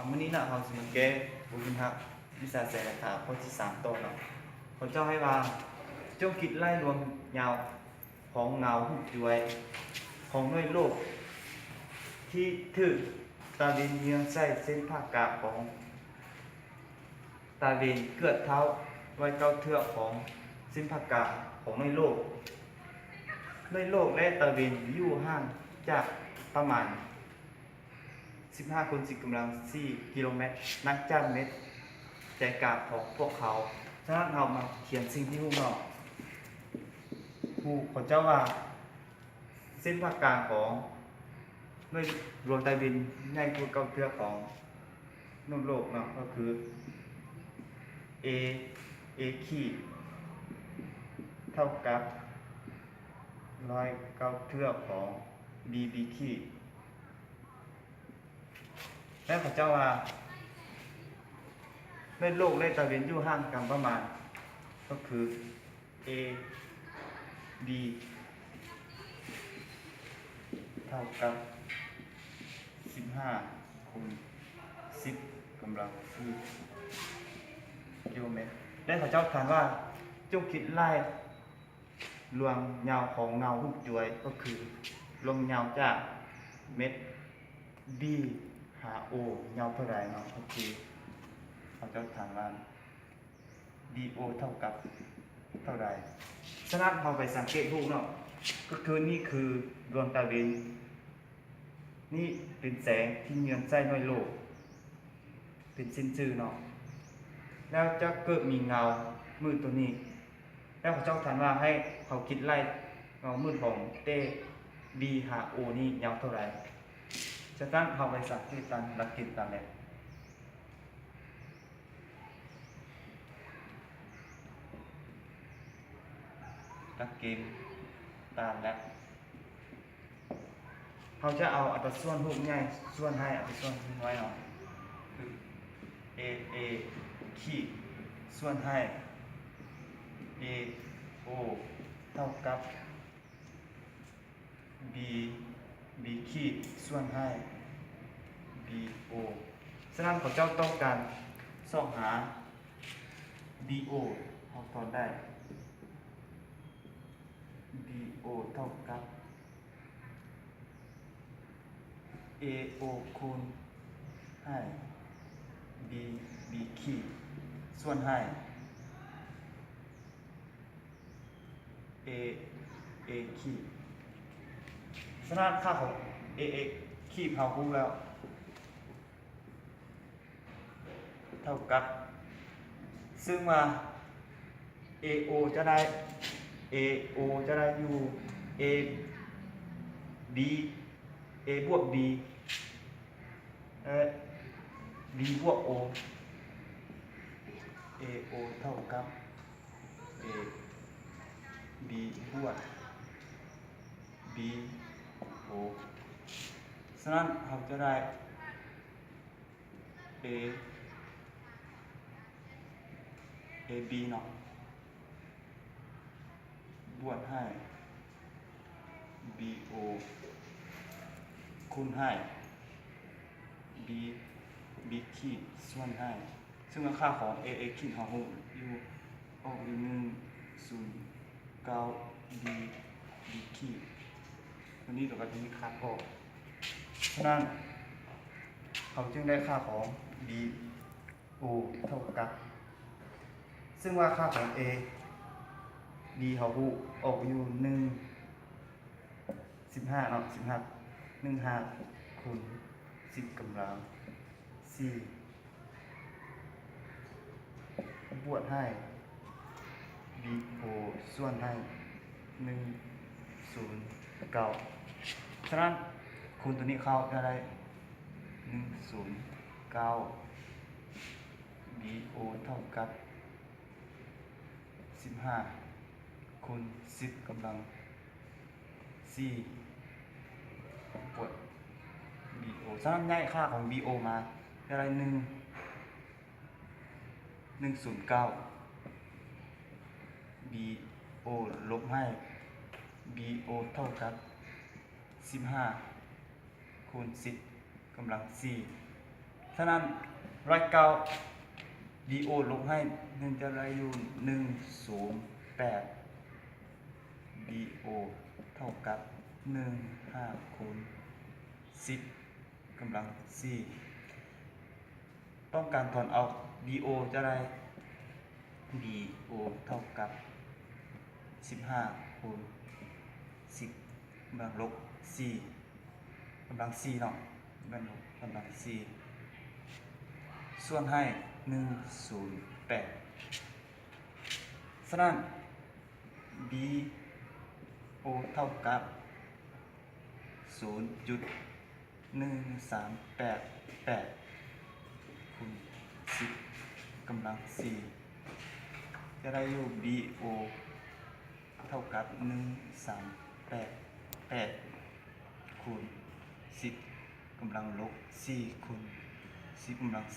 ມື້ນີ້ເນາະ ເຮົາຊິມາແກ້ບົດຝຶກຫັດວິຊາແສງແລະຖາ ຂໍ້ທີສາມຕໍ່ເນາະ. ເຂົາເຈົ້າໃຫ້ວ່າ ຈົ່ງຄິດໄລ່ລວມຍາວຂອງເງົາຮູບຈວຍຂອງໜ່ວຍໂລກ ທີ່ຖືກຕາເວັນເຍືອງໃສ່ເສັ້ນຜ່າກາງຂອງຕາເວັນເກືອບເທົ່າຮ້ອຍເກົ້າເທື່ອຂອງເສັ້ນຜ່າກາງຂອງໜ່ວຍໂລກ. ໜ່ວຍໂລກ ແລະ ຕາເວັນຢູ່ຫ່າງຈາກປະມານ ສິບຫ້າຄູນສິບກຳລັງສີ່ກິໂລແມັດ ນັບຈາກເມັດໃຈກາງຂອງພວກເຂົາ. ສະນັ້ນເຮົາມາຂຽນສິ່ງທີ່ຮູ້ເນາະ. ຮູ້ ເຂົາເຈົ້າວ່າ ເສັ້ນຜ່າກາງຂອງໜ່ວຍດວງຕາເວັນໃຫຍ່ກວ່າເກົ້າເທື່ອຂອງໜ່ວຍໂລກເນາະ ກໍຄື ເອ ເອຂີດ ເທົ່າກັບຮ້ອຍເກົ້າເທື່ອຂອງ ບີ ບີຂີດ. ແລ້ວເຂົາເຈົ້າວ່າ ແມ່ນໂລກ ແລະ ຕາເວັນຢູ່ຫ່າງກັນປະມານ ກໍຄື ເອ ບີ ເທົ່າກັບສິບຫ້າຄູນສິບກຳລັງສີ່ກິໂລແມັດ. ແລະ ເຂົາເຈົ້າຖາມວ່າ ຈົ່ງຄິດໄລ່ ລວງຍາວຂອງເງົາຮູບຈວຍ ກໍຄືລວງຍາວຈາກເມັດ ບີ ຫາ ໂອ ຍາວເທົ່າໃດເນາະ. ໂອເຄ ເຂົາເຈົ້າຖາມວ່າ ບີ ໂອ ເທົ່າກັບເທົ່າໃດ. ສະນັ້ນເຮົາໄປສັງເກດຮູບເນາະ ກໍຄືນີ້ຄືດວງຕາເວັນ. ນີ້ເປັນແສງທີ່ເຍືອງໃສ່ໜ່ວຍໂລກ ເປັນເສັ້ນຈື່ເນາະ ແລ້ວຈະເກີດມີເງົາມືດຕົວນີ້. ແລ້ວເຂົາເຈົ້າຖາມວ່າໃຫ້ເຮົາຄິດໄລ່ເງົາມືດຂອງແຕ່ ບີ ຫາ ໂອ ນີ້ຍາວເທົ່າໃດ. ສະນັ້ນເຮົາໄປສັງເກດຕາມຫຼັກເກນຕາແລັບ ຫຼັກເກນຕາແລັບ. ເຮົາຈະເອົາອັດຕາສ່ວນຮູບໃຫຍ່ສ່ວນໃຫ້ອັດຕາສ່ວນຮູບນ້ອຍເນາະ ຄື ເອ ເອຂີດ ສ່ວນໃຫ້ ເອ ໂອ ເທົ່າກັບ ບີ ບີຂີດ ສ່ວນໃຫ້ ບີ ໂອ. ສະນັ້ນເຂົາເຈົ້າຕ້ອງການຊອກຫາ ບີ ໂອ ເຮົາຕອນໄດ້ ບີ ໂອ ເທົ່າກັບ ເອ ໂອ ຄູນໃຫ້ ບີ ບີຂີດ ສ່ວນໃຫ້ ເອ ເອຂີດ. ສະນັ້ນຄ່າຂອງ ເອ ເອຂີດ ເຮົາຮູ້ແລ້ວ ເທົ່າກັບ ຊຶ່ງວ່າ ເອ ໂອ ຈະໄດ້ ເອ ໂອ ຈະໄດ້ຢູ່ ເອ ບີ ເອບວກບີ ແລະ ບີບວກໂອ. ເອ ໂອ ເທົ່າກັບ ເອ ບີບວກບີໂອ. ສະນັ້ນເຮົາຈະໄດ້ ເອ ເອບີເນາະ ບວກໃຫ້ບີໂອ ຄູນໃຫ້ບີ ບີຂີດ ສ່ວນໃຫ້ ຊຶ່ງວ່າຄ່າຂອງເອ ເອຂີດ ເຮົາຮູ້ຢູ່ ອອກຢູ່ໜຶ່ງສູນເກົ້າບີ ບີຂີດ ຕົວນີ້ເຮົາກໍຈະມີຄັດອອກ. ສະນັ້ນ ເຮົາຈຶ່ງໄດ້ຄ່າຂອງບີໂອເທົ່າກັບ ຊຶ່ງວ່າຄ່າຂອງເອບີເຮົາຮູ້ ອອກຢູ່ໜຶ່ງ ສິບຫ້າເນາະ ສິບຫ້າ ໜຶ່ງຫ້າຄູນສິບກຳລັງສີ່ ບວກໃຫ້ບີໂອ ສ່ວນໃຫ້ໜຶ່ງສູນເກົ້າ. ສະນັ້ນ ຄູນຕົວນີ້ເຂົ້າຈະໄດ້ໜຶ່ງສູນເກົ້າ ບີໂອເທົ່າກັບສິບຫ້າຄູນສິບກຳລັງສີ່ ບວກບີໂອ. ສະນັ້ນ ຍ້າຍຄ່າຂອງບີໂອມາ ຈະໄດ້ໜຶ່ງ ໜຶ່ງສູນເກົ້າ ບີໂອ ລົບໃຫ້ບີໂອເທົ່າກັບສິບຫ້າຄູນສິບກຳລັງສີ່ ສະນັ້ນ ຮ້ອຍເກົ້າ ບີໂອ ລົບໃຫ້ໜຶ່ງ ຈະໄດ້ຢູ່ ໜຶ່ງສູນແປດ ບີໂອ ເທົ່າກັບ ໜຶ່ງຫ້າຄູນສິບ ກຳລັງສີ່. ຕ້ອງການຖອນອອກ ບີໂອ ຈະໄດ້ ບີໂອ ເທົ່າກັບ ສິບຫ້າຄູນສິບ ກຳລັງລົບສີ່ ກຳລັງສີ່ເນາະ ກຳລັງລົບ ກຳລັງສີ່ ສ່ວນໃຫ້ ໜຶ່ງສູນແປດ. ສະນັ້ນ ບີໂອ ເທົ່າກັບ ສູນຈຸດໜຶ່ງສາມແປດແປດ ຄູນສິບ ກຳລັງສີ່ ຈະໄດ້ຢູ່ ບີໂອ ເທົ່າກັບ ໜຶ່ງສາມແປດແປດ ຄູນສິບ ກຳລັງລົບສີ່ ຄູນສິບ ກຳລັງ